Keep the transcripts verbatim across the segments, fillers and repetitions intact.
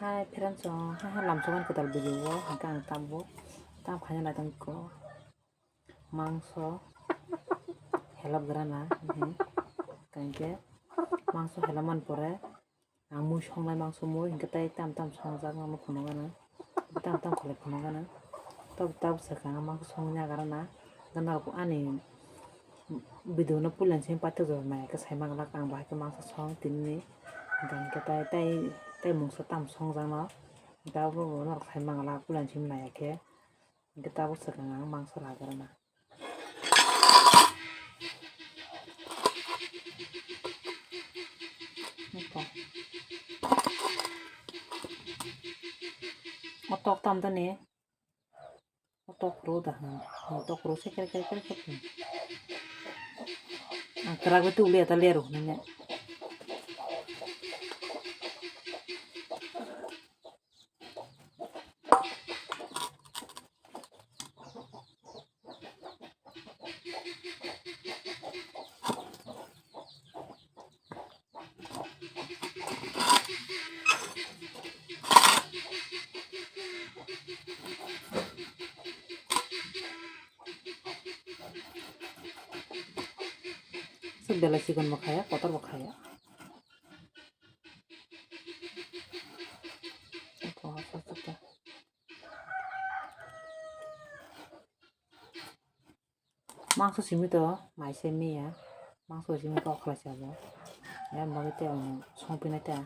Hai friends, o, hai, hai, lamsogan kwtal video o, hwnkhe ang tabuk, tam khaina lai tongkho. Mangso helap grana, mhm. Hwnkhe mangso helap man pore, ang mui songnai mangso mui, hwnkhe tei tam tam songjak, ang phunukgana, tam tam kholai phunukgana. Tabuk, tabuk swkang ang mangso songwi nagarana, hwnkhe norok ani video no puila simi paithakjak nai khe sai manglak, ang bahai khe mangsa song tinini. Hwnkhe tei, tei, tei mungsa tam songjakno, hwnkhe abo norok sai manglak puila simi naiya khe. Hwnkhe tabuk swkang ang mangsa lagarana. O tok tam dani. O tok ro da hwn. O tok ro se kere kere kere kere. Ang kwrak bai tubuli ya ta leru hwnwi ne. Belai chikon bo khaya, kotor bo khaya. Mangso simi to mai se miya, mangso simi to khlai se abo, ya bagwi te songpinai ta.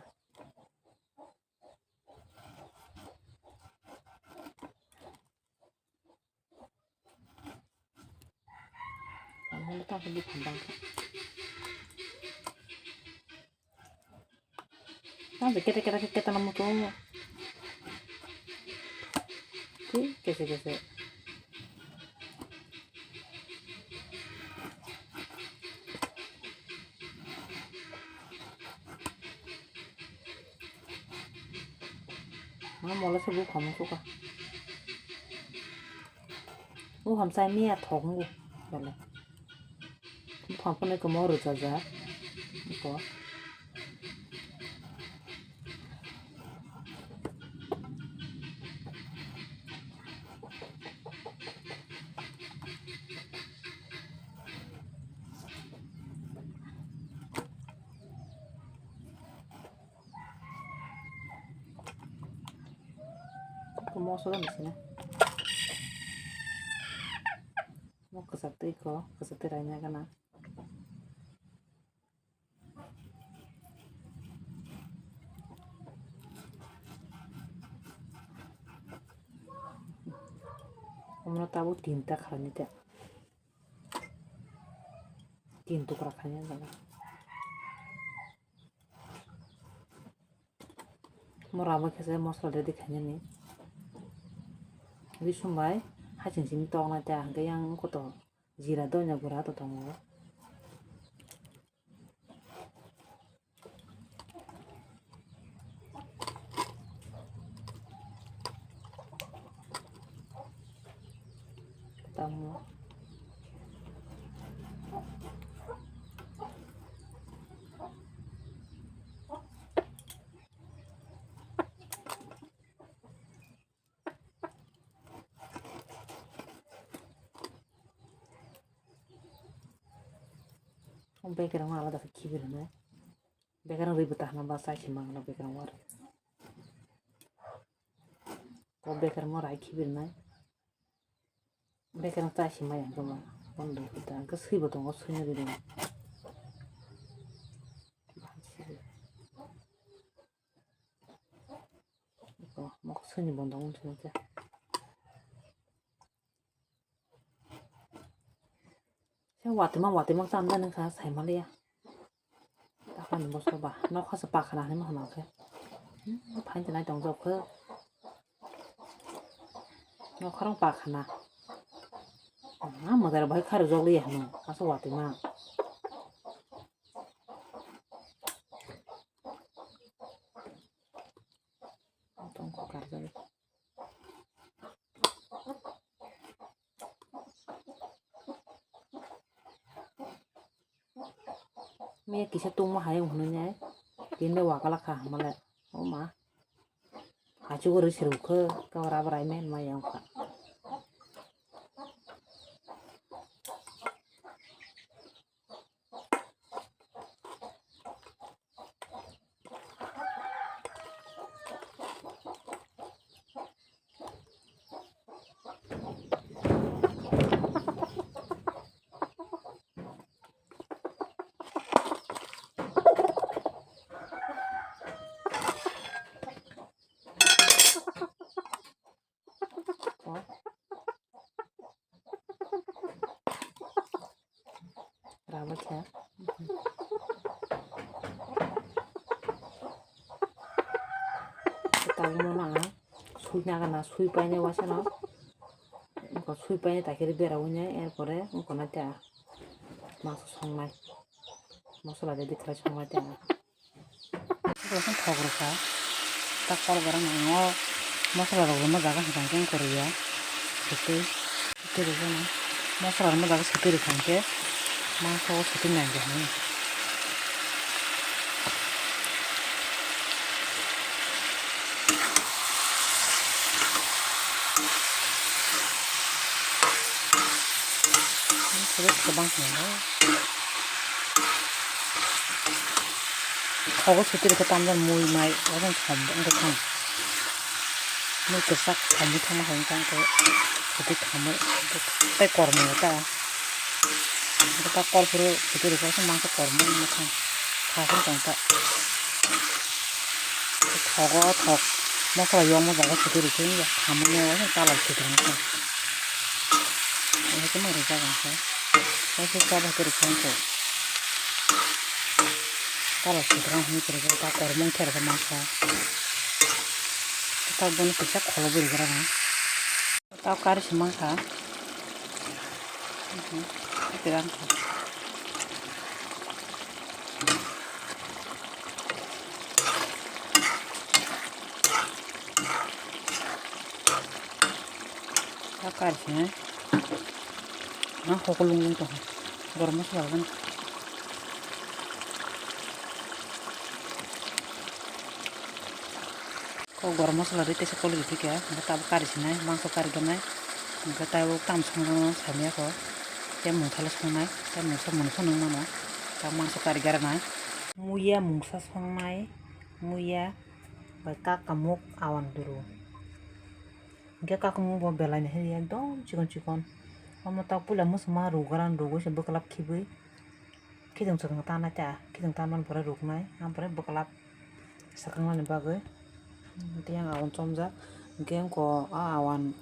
Ang hwnwi tamo bwkham bangkha. Tamo kete kete kete tamo muto. Kese kese. Ma mola se buphang suka. Buphang chai miya thok ngu bale. Buphang phone ko mo rucha ja. Ko. Moso da misina. Mo kwchak twi ko, kwchak twi raina gana. Omono tabuk tinta khlainai ta. Tin tukra khaina jaga. Mora bo khe se mosla ready khainani. Bisum bai haching simi toknai ta hwnkhe yang koto jira donya gura to tongo. Tamo. Bekereng alada khe khibir hwnwi. Bekereng rwi bwtahna ba chai se mangno bekereng war. Ko bekereng mo rai khibir nai. Bekereng chai se maya hwnkhe mo. Bondo bwtah hwnkhe swibo tongo, swino rwi rwi. Mokol soni bondo wng thangkhe. Se watwi ma watwi ma chamda nang kha sai maliya. Takhani boso ba nokha se pakhana hinwi ma hwnang khe. Hmm, phain te nai tong jok khe. Nokha rok pakhana. Ah, madar bai khari jok liya hwnwi asa watwi ma. Tongkho karjak. Miya kisa tungma hai wng hwnwi nai. Tini waka lakha hamale. O ma. Achu gori sirukhe, kawra bwrai men mai yong kha. Rama kha. Tabukno na sui nagana sui paine wasano. Sui paine takiri bera wngya, erpore wngkha na ta. Masa songnai. Masala de dikha songnai ta. Thok rwkha. Ta kol gorok ang o masala rok rwma jaga hwnkhe ang kwrwi ya. Sotwi, sotwi rwkhe no. Masala rwma jaga sotwi rwkha hwnkhe mangso o sotwi nai rwkha hwnwi. Sotwi kwbang khe no. Thogo sotwi rwkhe tamjani mui mai, obo wng thom wngkhe thang. Mui kwchak thomwi thangma hai wngkha, wngkhe sotwi thangwi tei kormo ta. Wngkhe ta kol phuru sotwi rwkhe mangsa kormo wngkha thang. Kha phuru tong ta. Thogo thok mosla yokma jaga sotwi rwkhe wngya thamwi wngya colour sotwi wngkha. Wngkhe ma rwjak wngkha. Waisa chaba khe rwkha wngkha. Colour sotwi wngkha ta kormo wngkhe rwkha mangsa. Tabukbo kisa kholo bwrwi gra na. Tao kari se mankha. Mhm. Tiram kha. Tao kari se nai. Ang hoko lung lung tong. Garam masala rwgani. Kok garam masala ri tesa koli ri kha, hingke tabuk kari sinai, mangso kari gwnai, hingke tabuk tam songjaknai samiya kho, tei mungsa le songnai, tei mungsa mungsa nung mano, tabuk mangso kari gana nai. Muya mungsa songnai, muya bai kakamuk awan duru. Hingke kakamuk bo belai ni hwnwi ekdom chikon chikon. Omo tabuk puila muchungma rugra rugwi se bwklap khibwi. Khitong swkang tanai ta, khitong tanmani pore ruknai, ang pore bwklap swkang nani bagwi. Tei ang awan chomjak, hingke wngkha a awan,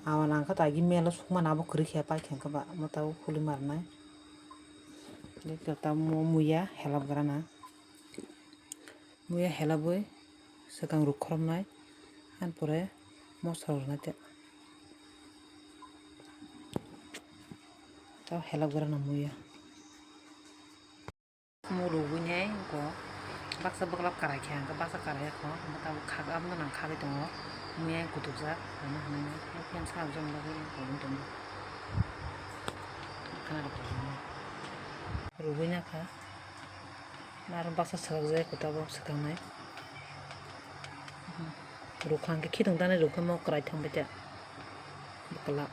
awan ang khe ta agi melo sukmani abo kwrwi khe paikha hwnkhe ba, omo tabuk huli marnai. Tei tamo muya helap grana, muya helabwi swkang rukkhoromnai, ani pore mosra rwnai ta. Tei helap grana muya. Murugwi nai ko baksa bwklap karai khe, hwnkhe baksa karai kho, hwnkhe tabuk khak, abono nang khagwi tongo, muya kutukjak, ano hwnwi, phiya sa jom bagwi tongwi tongo. Khana rw khe rugwi nakha, aro baksa swkakjak tabuk swkaknai. Rukha hwnkhe khitong tanai rukha mo kwrai thangbai ta bwklap.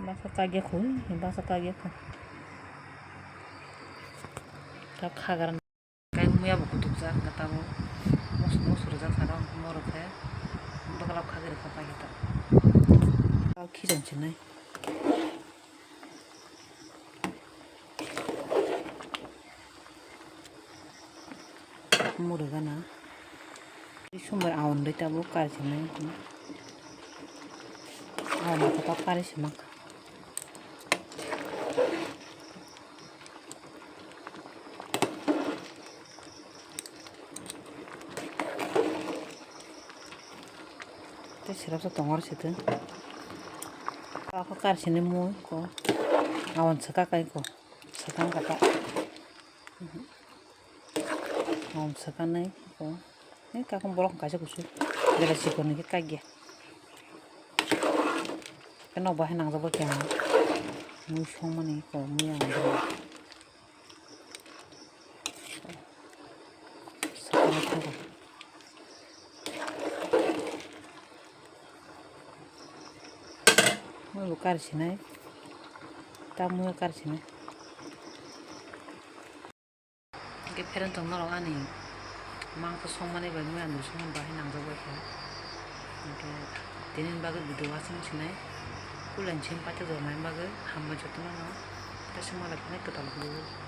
Baksa kagya kho, baksa kagya kho. Ta khagar kai muya bo kutukjak, ta tabuk mos-, mosor jak saka morok khe bwklap khagwi rwkha paikhe ta. Ta khicham chinai. Murugana. Sombar awan dui tabuk kari sinai. Awan khe tabuk kari simak. Tei sirap sa tongor sitwng. Ako kari sinai mui ko. Awan swkak kai ko. Swkang kata. Awan swkanai ko. Ni kakung borok kaisa kusu. Bela sikon ni kakya. Keno bahai nangjak bo kemo. Mui songmani ko mui ang. Swkang kata. Muibo kar sinai. Ta muiya kar sinai. Hingke pherang tong norok ani mangso songmani bai muiya nung songmani bahai nangjak bai kha. Hingke tini bagwi video wasing sinai. Kulen sin paithak rok nai bagwi hambai jotono no. Tei songma lai phano kwtal khe.